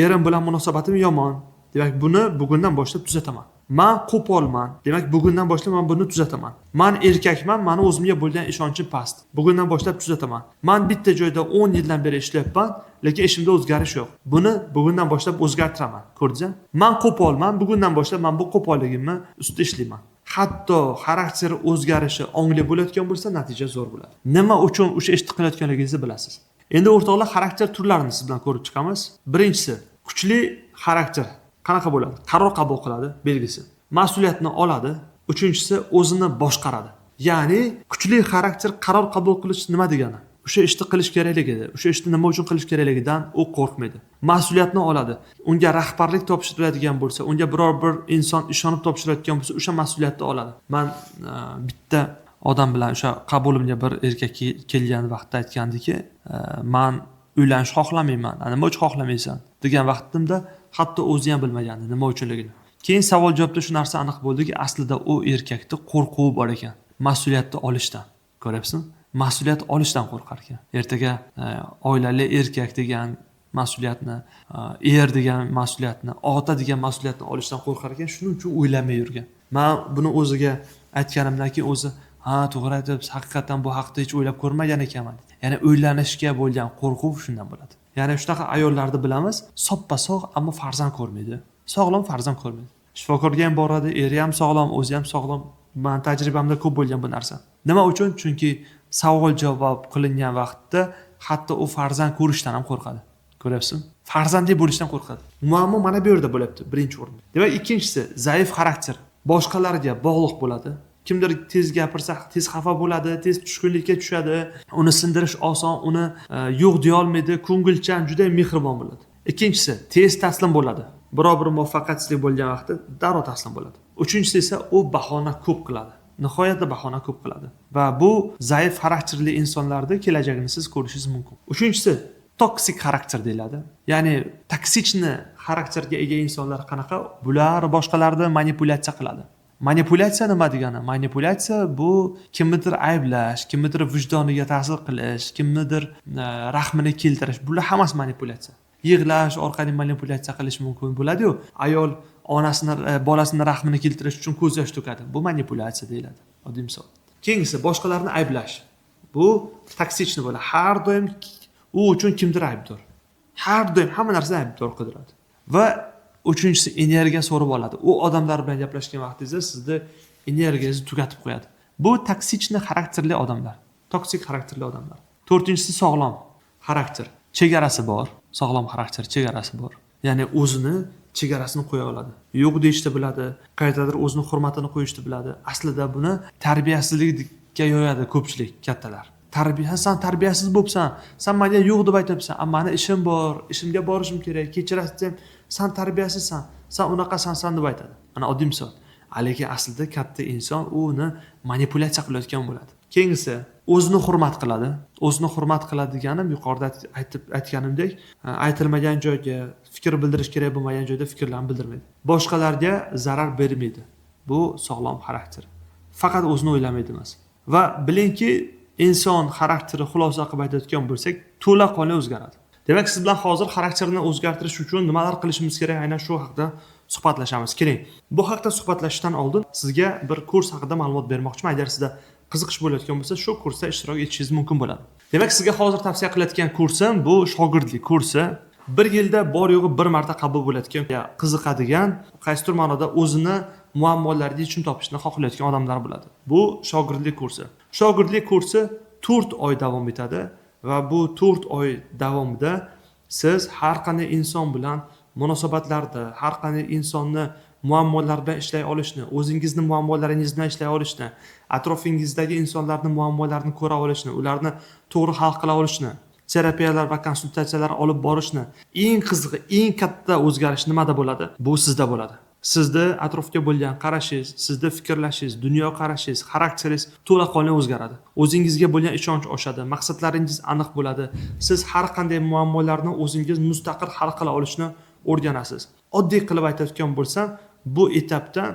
erim bilan munosabatim yomon. Demak, buni bugundan boshlab tuzataman. Man qo'polman. Demak, bugundan boshlab men buni tuzataman. Man erkakman, mani o'zimga bo'lgan ishonchim past. Bugundan boshlab tuzataman. Man bitta joyda 10 yildan beri ishlayapman, lekin ishimda o'zgarish yo'q. Buni bugundan boshlab o'zgartiraman. Ko'rdingizmi? Man qo'polman, bugundan boshlab men bu qo'polligimni ustida ishlayman. Hatto xarakter o'zgarishi ongli bo'layotgan bo'lsa, natija zo'r bo'ladi. Nima uchun o'sha ishni qilayotganligingizni bilasiz. Endi o'rtoqlar, xarakter turlarini siz bilan ko'rib chiqamiz. Birinchisi, kuchli xarakter. Qanaqa bo'ladi? Qaror qabul qiladi, belgisi. Mas'uliyatni oladi. Uchinchisi, o'zini boshqaradi. Ya'ni kuchli xarakter qaror qabul qilish nima degani? O'sha ishni qilish kerakligida, o'sha ishni nima uchun qilish kerakligidan u qo'rqmaydi. Mas'uliyatni oladi. Unga rahbarlik topshiriladigan bo'lsa, unga biror bir inson ishonib topshirayotgan bo'lsa, o'sha mas'uliyatni oladi. Men bitta odam bilan o'sha qabulimga bir erkak kelgan vaqtda aytgandiki, men uylanishni xohlamayman. Nima uchun xohlamaysan degan vaqtimda hatto o'zi ham bilmagandi nima uchunligini. Keyin savol javobda shu narsa aniq bo'ldiki, aslida u erkakda qo'rquvi bor ekan, mas'uliyatni olishdan. Ko'ryapsizmi? Mas'uliyat olishdan qo'rqar ekan. Ertaga oilali erkak degan mas'uliyatni, er degan mas'uliyatni, ota degan mas'uliyatni olishdan qo'rqar ekan, shuning uchun o'ylamay yurgan. Men buni o'ziga aytganimdan keyin o'zi, ha, to'g'ri aytyapsiz, haqiqatan bu haqda hech o'ylab ko'rmagan ekanman dedi. Ya'ni o'ylanishga bo'lgan qo'rquv shundan bo'ladi. Ya'ni shunaqa ayollarni bilamiz, soppa-sog', ammo farzand ko'rmaydi. Sog'lom farzand ko'rmaydi. Shifokorga ham boradi, eri ham sog'lom, o'zi ham sog'lom. Men tajribamda ko'p bo'lgan bu narsa. Nima uchun? Chunki savol javob qilingan vaqtda hatto u farzand ko'rishdan ham qo'rqadi. Ko'ryapsizmi? Farzandli bo'lishdan qo'rqadi. Muammo mana bu yerda bo'lyapti, birinchi o'rinda. Demak, ikkinchisi zaif xarakter. Boshqalarga bog'liq bo'ladi. Kimdir tez gapirsa tez xafa bo'ladi, tez tushkunlikka tushadi, uni sindirish oson, uni yo'q deya olmaydi, ko'ngilchan, juda mehribon bo'ladi. Ikkinchisi tez taslim bo'ladi. Biror bir muvaffaqiyatsizlik bo'lgan vaqtda darrov taslim bo'ladi. Uchinchisi esa u bahona ko'p qiladi. Nihoyatda bahona ko'p qiladi. Va bu zaif xarakterli insonlarda kelajagini siz ko'rishingiz mumkin. Uchinchisi toksik xarakter deyiladi. Ya'ni toksichni xarakterga ega insonlar qanaqa? Bular boshqalarni manipulyatsiya qiladi. Manipulyatsiya nima degani? Manipulyatsiya bu kimnidir ayblash, kimnidir vijdoniga ta'sir qilish, kimnidir rahmini keltirish. Bular hammasi manipulyatsiya. Yig'lash orqali manipulyatsiya qilish mumkin bo'ladi-yu. Ayol onasini, bolasini rahmini keltirish uchun ko'z yosh to'kadi. Bu manipulyatsiya deyiladi. Oddiy misol. Keyingisi boshqalarni ayblash. Bu toksichni bo'ladi. Har doim u uchun kimdir aybdor. Har doim hamma narsani aybdor qidiradi. Va uchinchisi, energiya so'rib oladi. U odamlar bilan gaplashgan vaqtingizda sizni energiyangizni tugatib qo'yadi. Bu токсичный xarakterli odamlar. Toksik xarakterli odamlar. To'rtinchisi, sog'lom xarakter. Chegarasi bor. Sog'lom xarakter chegarasi bor. Ya'ni o'zini chegarasini qo'ya oladi. Yo'q deyishni biladi, qayerdadir o'zini hurmatini qo'yishni biladi. Aslida buni tarbiyasizlikka yo'yadi ko'pchilik kattalar. Tarbiya, san tarbiyasiz bo'libsan, san menga yo'q deb aytyapsan, a mani ishim bor, ishimga borishim kerak, kechirasiz desam, san tarbiyasizsan, san unaqasan, san deb aytadi. Mana oddiy misol. Lekin aslida katta inson uni manipulyatsiya qilayotgan bo'ladi. Keyingisi, o'zini hurmat qiladi. O'zini hurmat qiladi deganim, yuqorida aytib aytganimdek, aytilmagan joyga, fikr bildirish kerak bo'lmagan joyda fikrlarni bildirmaydi. Boshqalarga zarar bermaydi. Bu sog'lom xarakter. Faqat o'zini o'ylamaydi emas. Va bilingki, inson xarakteri, xulosa qilib aytayotgan bo'lsak, to'laqonli o'zgaradi. Demak, siz bilan hozir xarakterni o'zgartirish uchun nimalar qilishimiz kerak, aynan shu haqida suhbatlashamiz. Keling, bu haqda suhbatlashishdan oldin sizga bir kurs haqida ma'lumot bermoqchiman. Agar sizda qiziqish bo'layotgan bo'lsa, shu kursda ishtirok etishingiz mumkin bo'ladi. Demak, sizga hozir tavsiya qilayotgan kursim bu shogirdlik kursi. Bir yilda bor yo'g'i bir marta qabul bo'layotgan, qiziqadigan, qaysidir ma'noda o'zini muammolariga yechim topishni xohlayotgan odamlar bo'ladi. Bu shogirdlik kursi. Shogirdlik kursi 4 oy davom etadi va bu 4 oy davomida siz har qanday inson bilan munosabatlarda, har qanday insonni muammolari bilan ishlay olishni, o'zingizni muammolaringiz bilan ishlay olishni, atrofingizdagi insonlarni muammolarini ko'ra olishni, ularni to'g'ri hal qila olishni, terapiyalar va konsultatsiyalar olib borishni, eng qizig'i, eng katta o'zgarish nimada bo'ladi? Bu sizda bo'ladi. Sizni atrofga bo'lgan qarashingiz, sizni fikrlashingiz, dunyo qarashingiz, xarakteringiz to'laqonli o'zgaradi. O'zingizga bo'lgan ishonch oshadi, maqsadlaringiz aniq bo'ladi. Siz har qanday muammolarni o'zingiz mustaqil hal qila olishni o'rganasiz. Oddiy qilib aytayotgan bo'lsam, bu etapdan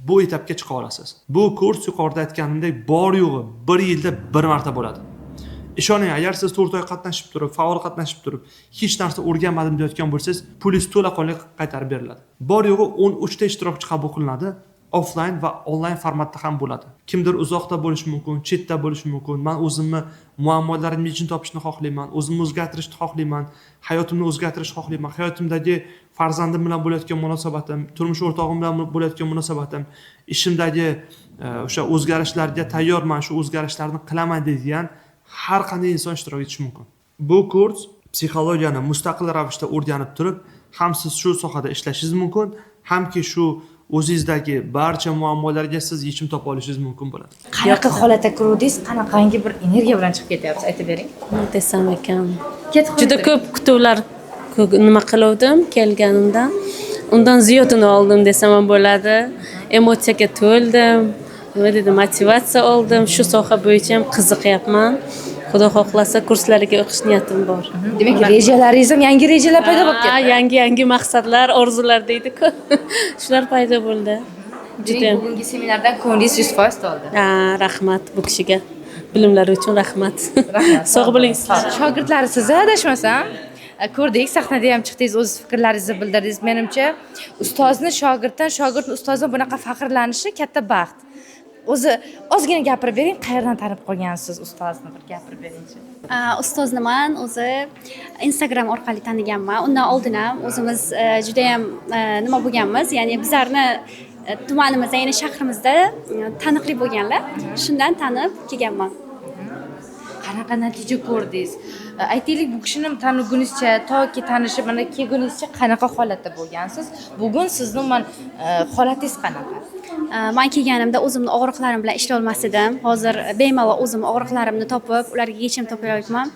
bu etapga chiqa olasiz. Bu kurs yuqorida aytganimdek bor yo'g'i bir yilda bir marta bo'ladi. Ishoning, agar siz 4 oy qatnashib turib, faol qatnashib turib, hech narsa o'rganmadim deyotgan bo'lsangiz, pulingiz to'laqonli qaytarib beriladi. Bor yo'g'i 13 ta ishtirokchi qabul qilinadi. Offline va onlayn formatda ham bo'ladi. Kimdir uzoqda bo'lishi mumkin, chetda bo'lishi mumkin. Men o'zimni muammolarimni yechim topishni xohlayman, o'zimni o'zgartirishni xohlayman, hayotimni o'zgartirishni xohlayman, hayotimdagi farzandim bilan bo'layotgan munosabatim, turmush o'rtog'im bilan bo'layotgan munosabatim, ishimdagi o'sha o'zgarishlarga tayyorman, shu o'zgarishlarni qilaman deydigan har qanday inson ishtirok etishi mumkin. Bu kurs psixologiyani mustaqil ravishda o'rganib turib, ham siz shu sohada ishlashingiz mumkin, hamki shu o'zingizdagi barcha muammolarga siz yechim topa olishingiz mumkin bo'ladi. Qanaqa holatda kiruvdingiz, qanaqangi bir energiya bilan chiqib ketyapsiz, aytib bering. Nima desam ekan? Ketib Juda ko'p kutuvlar nima qiluvdim kelganimda. Undan ziyodini oldim desam ham bo'ladi. Emotsiyaga to'ldim. Nima deydi, motivatsiya oldim. Shu soha bo'yicha ham qiziqyapman. Xudo xohlasa kurslarga o'qish niyatim bor. Demak, rejalaringiz ham, yangi rejalar paydo bo'lib ketdi. Yangi yangi maqsadlar, orzular deydi-ku. Shular paydo bo'ldi. Juda ham. Bugungi seminardan ko'nglingiz 100% to'ldi. Ha, rahmat bu kishiga. Bilimlari uchun rahmat. Rahmat. Sog' bo'ling sizlar. Shogirdlari siz, adashmasam, ko'rdik, sahnada ham chiqdingiz, o'z fikrlaringizni bildirdingiz. Menimcha, ustozni shogirddan, shogirdni ustozdan bunaqa faxrlanishi katta baxt. O'zi ozgina gapirib bering, qayerdan tanib qolgansiz ustozni, bir gapirib beringchi. Ustozni man o'zi Instagram orqali taniganman. Undan oldin ham o'zimiz judayam nima bo'lganmiz, ya'ni bizlarni tumanimizda, ya'ni shahrimizda taniqli bo'lganlar. Shundan tanib kelganman. Qanaqa natija ko'rdingiz? Aytaylik, bu kishini tanigunizcha, toki tanishib mana kelgunizcha qanaqa holatda bo'lgansiz? Bugun sizni umuman holatingiz qanaqa? Man kelganimda o'zimni og'riqlarim bilan ishlay edim. Hozir bemalol o'zim og'riqlarimni topib, ularga yechim topayapman.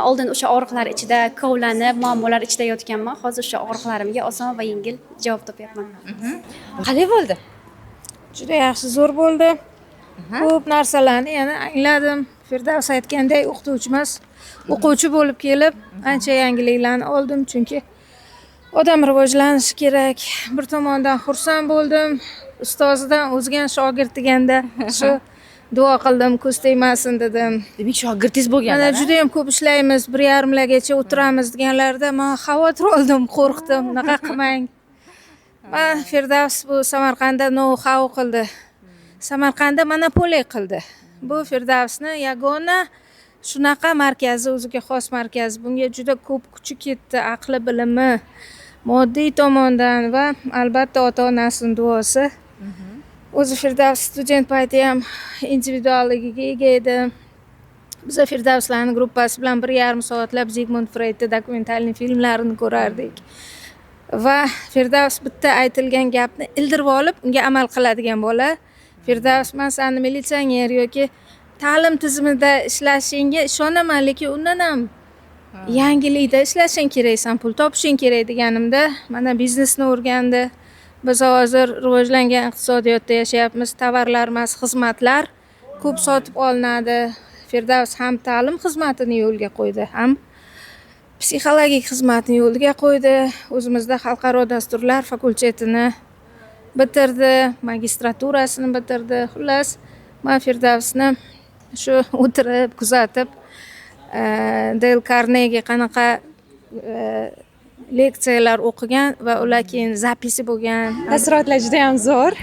Oldin o'sha og'riqlar ichida kovlanib, muammolar ichida yotganman. Hozir o'sha og'riqlarimga oson va yengil javob topyapman. Qalay bo'ldi? Juda yaxshi, zo'r bo'ldi. Ko'p narsalarni yana angladim. Firdavs aytganday, o'qituvchi emas, o'quvchi bo'lib kelib, ancha yangiliklarni oldim, chunki odam rivojlanishi kerak. Bir tomondan xursand bo'ldim. Ustozidan o'zgan shogird deganda shu duo qildim, ko'z tegmasin dedim. Demak, shogirdingiz bo'lganlar. Mana juda ham ko'p ishlaymiz, 1:30largacha o'tiramiz deganlarida man xavotir oldim, qo'rqdim, unaqa qilmang. Man Firdavs bu Samarqandda nou-hau qildi. Samarqandda monopoliya qildi. Bu Firdavsni yagona Shunaqa markazi, o'ziga xos markaz. Bunga juda ko'p kuchi ketdi, aqli, bilimi, moddiy tomondan va albatta ota onasini duosi. O'zi Firdavs student payti ham individualligiga ega edi. Biza Firdavslarni gruppasi bilan 1,5 soatlab Zigmund Freydni dokumentalniy filmlarini ko'rardik. Va Firdavs bitta aytilgan gapni ildirib olib, unga amal qiladigan bola. Firdavs, man seni militsioner yoki ta'lim tizimida ishlashingga ishonaman, lekin undan ham yangilikda ishlashing kerak, san pul topishing kerak deganimda, mana biznesni o'rgandi. Biz hozir rivojlangan iqtisodiyotda yashayapmiz, tovarlar emas, xizmatlar ko'p sotib olinadi. Firdavs ham ta'lim xizmatini yo'lga qo'ydi, ham psixologik xizmatni yo'lga qo'ydi. O'zimizda xalqaro dasturlar fakultetini bitirdi, magistraturasini bitirdi. Xullas, man Firdavsni shu o'tirib kuzatib, Deyl Karnegi qanaqa leksiyalar o'qigan va ular keyin записи bo'lgan. Taassurotlar juda ham zo'r.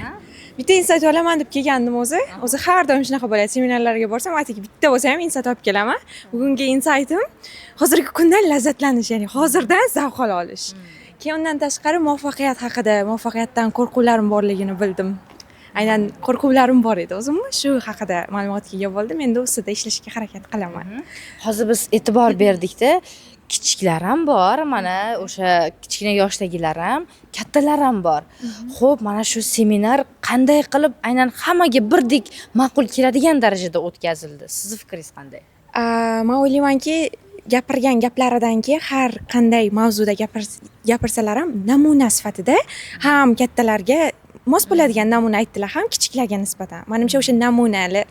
Bitta insight olaman deb kelgandim o'zi. O'zi har doim shunaqa bo'ladi. Seminarlarga borsam, atigi bitta bo'lsa ham insight olib kelaman. Bugungi insaytim hozirgi kundan lazzatlanish, ya'ni hozirdan zavq ola olish. Keyin undan tashqari muvaffaqiyat haqida, muvaffaqiyatdan qo'rquvlarim borligini bildim. Aynan qo'rquvlarim bor edi o'zimni, shu haqida ma'lumotga ega bo'ldim. Endi ustida ishlashga harakat qilaman. Hozir biz e'tibor berdikda, kichiklar ham bor, mana o'sha kichkina yoshdagilar ham, kattalar ham bor. Xo'p, mana shu seminar qanday qilib aynan hammaga birdek ma'qul keladigan darajada o'tkazildi? Sizni fikringiz qanday? Man o'ylaymanki, gapirgan gaplaridan keyin har qanday mavzuda gapirsalar ham namuna sifatida ham kattalarga mos bo'ladigan namuna aytdilar, ham kichiklarga nisbatan. Manimcha, o'sha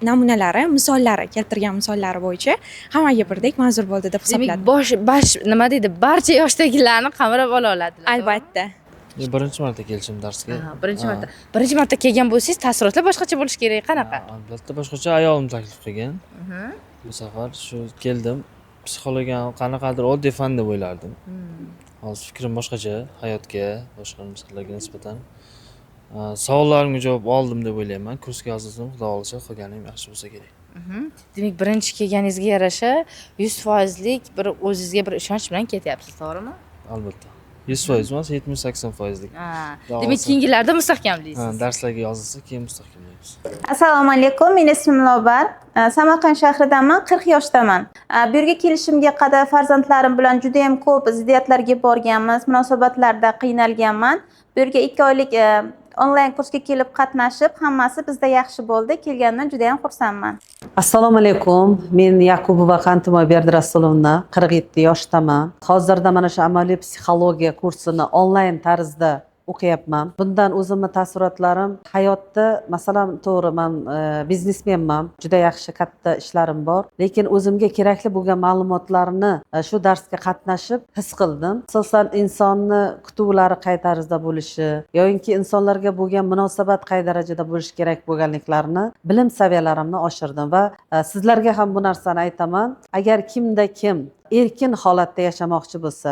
namunalari, misollari, keltirgan misollari bo'yicha hammaga birdek manzur bo'ldi deb Demak, hisobladim. bosh bash nima deydi, barcha yoshdagilarni qamrab ola oladilar. Albatta. Men birinchi marta kelishim darsga. Ha, birinchi marta. Birinchi marta kelgan bo'lsangiz, taassurotlar boshqacha bo'lishi kerak. Qanaqa? Ha, albatta boshqacha, ayolim taklif qilgan. Bu safar shu keldim. Psixologiyani qanaqadir oddiy fan deb o'ylardim. Hozir fikrim boshqacha, hayotga, boshqa masalalarga nisbatan. Savollarimga javob oldim deb o'ylayman. Kursga yozildim, Xudo xohlasa, qolgani ham yaxshi bo'lsa kerak. Demak, birinchi kelganingizga yarasha 100 foizlik bir o'zingizga bir ishonch bilan ketyapsiz, to'g'rimi? Albatta. 100% emas, 70-80 foizlik. Ha, Xudo demak, xohlasa. keyingilarda mustahkamlaysiz. Ha, darslarga yozilsa, keyin mustahkamlaymiz. Assalomu alaykum, meni ismim Lobar. Samarqand shahridanman, 40 yoshdaman. Bu yerga kelishimga qadar farzandlarim bilan juda ham ko'p ziddiyatlarga borganmiz, munosabatlarda qiynalganman. Bu yerga 2 oylik onlayn kursga kelib qatnashib, hammasi bizda yaxshi bo'ldi. Kelganimdan juda ham xursandman. Assalomu alaykum. Men Yakubova Qantimo Berdirasulovna, 47 yoshdaman. Hozirda mana shu amaliy psixologiya kursini onlayn tarzda o'qiyapman. Bundan o'zimni taassurotlarim hayotda, masalan, to'g'ri, man biznesmenman, juda yaxshi katta ishlarim bor, lekin o'zimga kerakli bo'lgan ma'lumotlarni shu darsga qatnashib his qildim. Asosan insonni kutuvlari qay tarzda bo'lishi yoyinki insonlarga bo'lgan munosabat qay darajada bo'lishi kerak bo'lganliklarini bilim saviyalarimni oshirdim va sizlarga ham bu narsani aytaman: agar kimda kim erkin holatda yashamoqchi bo'lsa,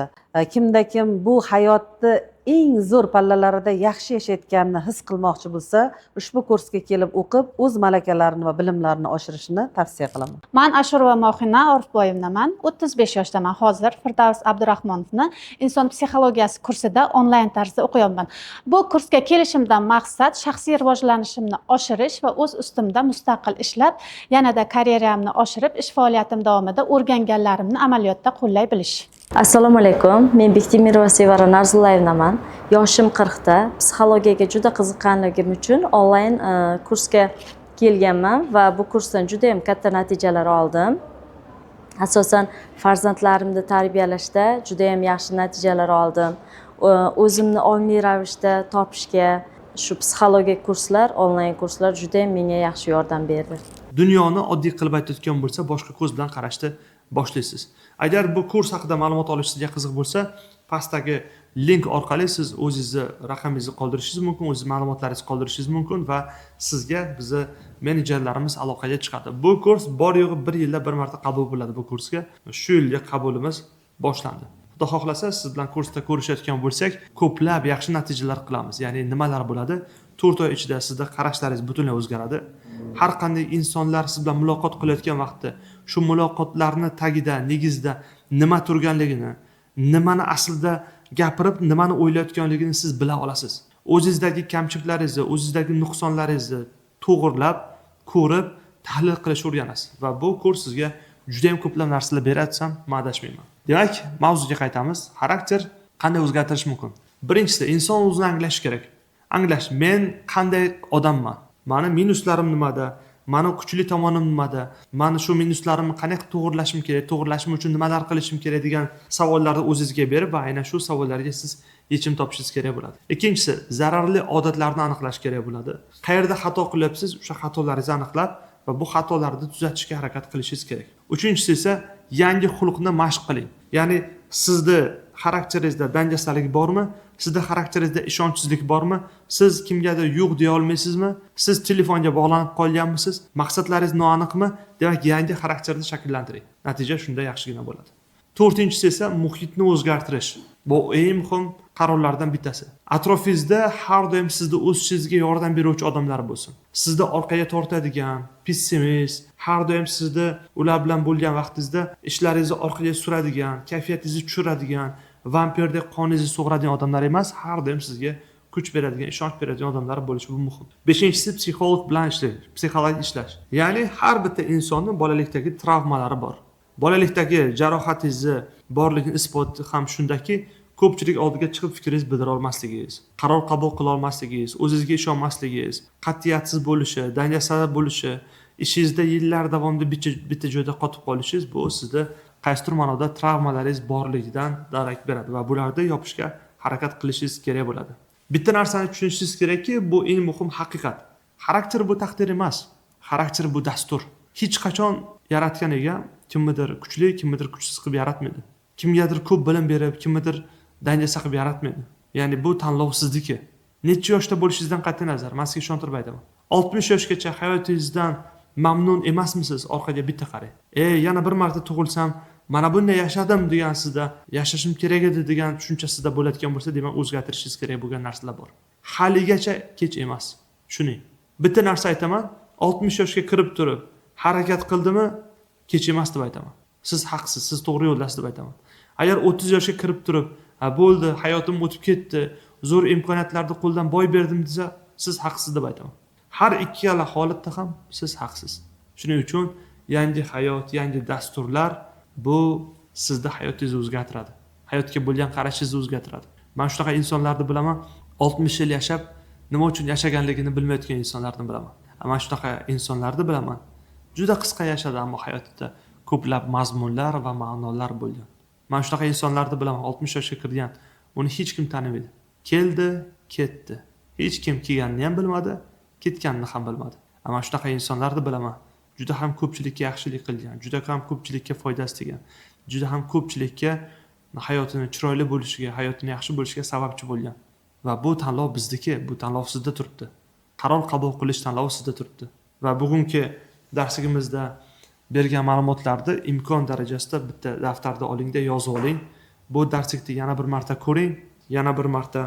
kimda kim bu hayotni eng zo'r pallalarida yaxshi yashayotganini his qilmoqchi bo'lsa, ushbu kursga kelib o'qib, o'z malakalarini va bilimlarini oshirishini tavsiya qilaman. Man Ashurova Mohina Orifboyevnaman, 35 yoshdaman. Hozir Firdavs Abdurahmonovni inson psixologiyasi kursida onlayn tarzda o'qiyapman. Bu kursga kelishimdan maqsad shaxsiy rivojlanishimni oshirish va o'z ustimda mustaqil ishlab, yanada karyeramni oshirib, ish faoliyatim davomida o'rganganlarimni amaliyotda qo'llay bilish. Assalomu alaykum, men Bektemirova Sevara Narzullayevnaman. Yoshim 40 ta. Psixologiyaga juda qiziqqanligim uchun onlayn kursga kelganman va bu kursdan juda ham katta natijalar oldim. Asosan farzandlarimni tarbiyalashda juda ham yaxshi natijalar oldim. O'zimni ongli ravishda topishga shu psixologik kurslar, onlayn kurslar juda ham menga yaxshi yordam berdi. Dunyoni oddiy qilib aytayotgan bo'lsa, boshqa ko'z bilan qarashni boshlaysiz. Agar bu kurs haqida ma'lumot olish sizga qiziq bo'lsa, pastdagi link orqali siz o'zingizni raqamingizni qoldirishingiz mumkin, o'zingizni ma'lumotlaringizni qoldirishingiz mumkin va sizga bizni menejerlarimiz aloqaga chiqadi. Bu kurs bor yo'g'i bir yilda bir marta qabul bo'ladi. Bu kursga shu yilgi qabulimiz boshlandi. Xudo xohlasa, siz bilan kursda ko'rishayotgan bo'lsak, ko'plab yaxshi natijalar qilamiz. Ya'ni nimalar bo'ladi? 4 oy ichida sizda qarashlaringiz butunlay o'zgaradi. Har qanday insonlar siz bilan muloqot qilayotgan vaqtda shu muloqotlarni tagida, negizida nima turganligini, nimani aslida gapirib, nimani o'ylayotganligini siz bila olasiz. O'zingizdagi kamchiliklaringizni, o'zingizdagi nuqsonlaringizni to'g'irlab, ko'rib, tahlil qilishni o'rganasiz va bu kurs sizga juda ham ko'plab narsalar beradi desam, men adashmayman. Demak, mavzuga qaytamiz. Xarakter qanday o'zgartirish mumkin? Birinchisi, inson o'zini anglashi kerak. Anglash, men qanday odamman? Mani minuslarim nimada? Mani kuchli tomonim nimada? Mani shu minuslarimni qanday qilib to'g'irlashim kerak? To'g'irlashim uchun nimalar qilishim kerak degan savollarni o'zingizga berib va aynan shu savollarga siz yechim topishingiz kerak bo'ladi. Ikkinchisi, zararli odatlarni aniqlash kerak bo'ladi. Qayerda xato qilyapsiz, o'sha xatolaringizni aniqlab va bu xatolarni tuzatishga harakat qilishingiz kerak. Uchinchisi esa yangi xulqni mashq qiling. Ya'ni sizni xarakteringizda dangasalik bormi? Sizda xarakteringizda ishonchsizlik bormi? Siz kimgadir yo'q deya olmaysizmi? Siz telefonga bog'lanib qolganmisiz? Maqsadlaringiz noaniqmi? Demak, yangi xarakterni shakllantiring. Natija shunda yaxshigina bo'ladi. To'rtinchisi esa muhitni o'zgartirish. Bu eng muhim qarorlardan bittasi. Atrofingizda har doim sizni o'sishingizga yordam beruvchi odamlar bo'lsin. Sizni orqaga tortadigan, pessimist, har doim sizni ular bilan bo'lgan vaqtingizda ishlaringizni orqaga suradigan, kayfiyatingizni tushiradigan, vampirdek qoningizni sug'uradigan odamlar emas, har doim sizga kuch beradigan, ishonch beradigan odamlar bo'lishi bu muhim. Beshinchisi, psixolog bilan ishlash, psixolog ishlash. Ya'ni har bitta insonning bolalikdagi travmalari bor. Bolalikdagi jarohatingizni borligini isboti ham shundaki, ko'pchilik oldiga chiqib fikringizni bildira olmasligingiz, qaror qabul qila olmasligingiz, o'zingizga ishonmasligingiz, qat'iyatsiz bo'lishi, dangasa bo'lishi, ishingizda yillar davomida bitta joyda qotib qolishingiz, bu sizda qaysidir ma'noda travmalaringiz borligidan darak beradi va bularni yopishga harakat qilishingiz kerak bo'ladi. Bitta narsani tushunishingiz kerakki, bu eng muhim haqiqat. Xarakter bu taqdir emas, xarakter bu dastur. Hech qachon yaratgan ega kimnidir kuchli, kimnidir kuchsiz qilib yaratmaydi. Kimgadir ko'p bilim berib, kimnidir dangasa qilib yaratmaydi. Ya'ni bu tanlov sizniki. Necha yoshda bo'lishingizdan qat'iy nazar, men sizga ishontirib aytaman. 60 yoshgacha hayotingizdan mamnun emasmisiz? Orqaga bitta qarang. Yana bir marta tug'ilsam, mana bunday yashadim degan sizda, yashashim kerak edi degan tushuncha sizda bo'ladigan bo'lsa, demak o'zgartirishingiz kerak bo'lgan narsalar bor. Haligacha kech emas. Tushuning. Bitta narsa aytaman, 60 yoshga kirib turib harakat qildimi, kech emas deb aytaman. Siz haqsiz, siz to'g'ri yo'ldasiz deb aytaman. Agar 30 yoshga kirib turib, ha bo'ldi, hayotim o'tib ketdi, zo'r imkoniyatlarni qo'ldan boy berdim desa, siz haqsiz deb aytaman. Har ikkala holatda ham siz haqsiz. Shuning uchun yangi hayot, yangi dasturlar bu sizni hayotingizni o'zgartiradi. Hayotga bo'lgan qarashingizni o'zgartiradi. Men shunaqa insonlarni bilaman, 60 yil yashab, nima uchun yashaganligini bilmayotgan insonlarni bilaman. Men shunaqa insonlarni bilaman. Juda qisqa yashadi, ammo hayotida ko'plab mazmunlar va ma'nolar bo'lgan. Men shunaqa insonlarni bilaman, 60 yoshga kirgan, uni hech kim tanimaydi. Keldi, ketdi. Hech kim kelganini ham bilmadi, ketganini ham bilmadi. Ammo shunaqa insonlarni bilaman, juda ham ko'pchilikka yaxshilik qilgan, juda ham ko'pchilikka foydasi tegan, juda ham ko'pchilikka hayotini chiroyli bo'lishiga, hayotini yaxshi bo'lishiga sababchi bo'lgan. Va bu tanlov bizniki, bu tanlov sizda turibdi. Qaror qabul qilish tanlovi sizda turibdi. Va bugungi darsligimizda bergan ma'lumotlarni imkon darajasida bitta daftarda olingda yozib oling. Bu darslikni yana bir marta ko'ring, yana bir marta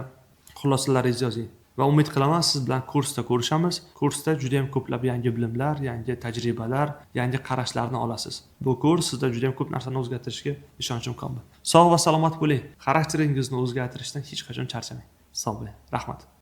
xulosalaringizni yozing. Va umid qilaman siz bilan kursda ko'rishamiz. Kursda juda ham ko'plab yangi bilimlar, yangi tajribalar, yangi qarashlarni olasiz. Bu kurs sizda juda ham ko'p narsani o'zgartirishiga ishonchim komil. Sog' va salomat bo'ling. Xarakteringizni o'zgartirishdan hech qachon charchamang. Sog' bo'ling. Rahmat.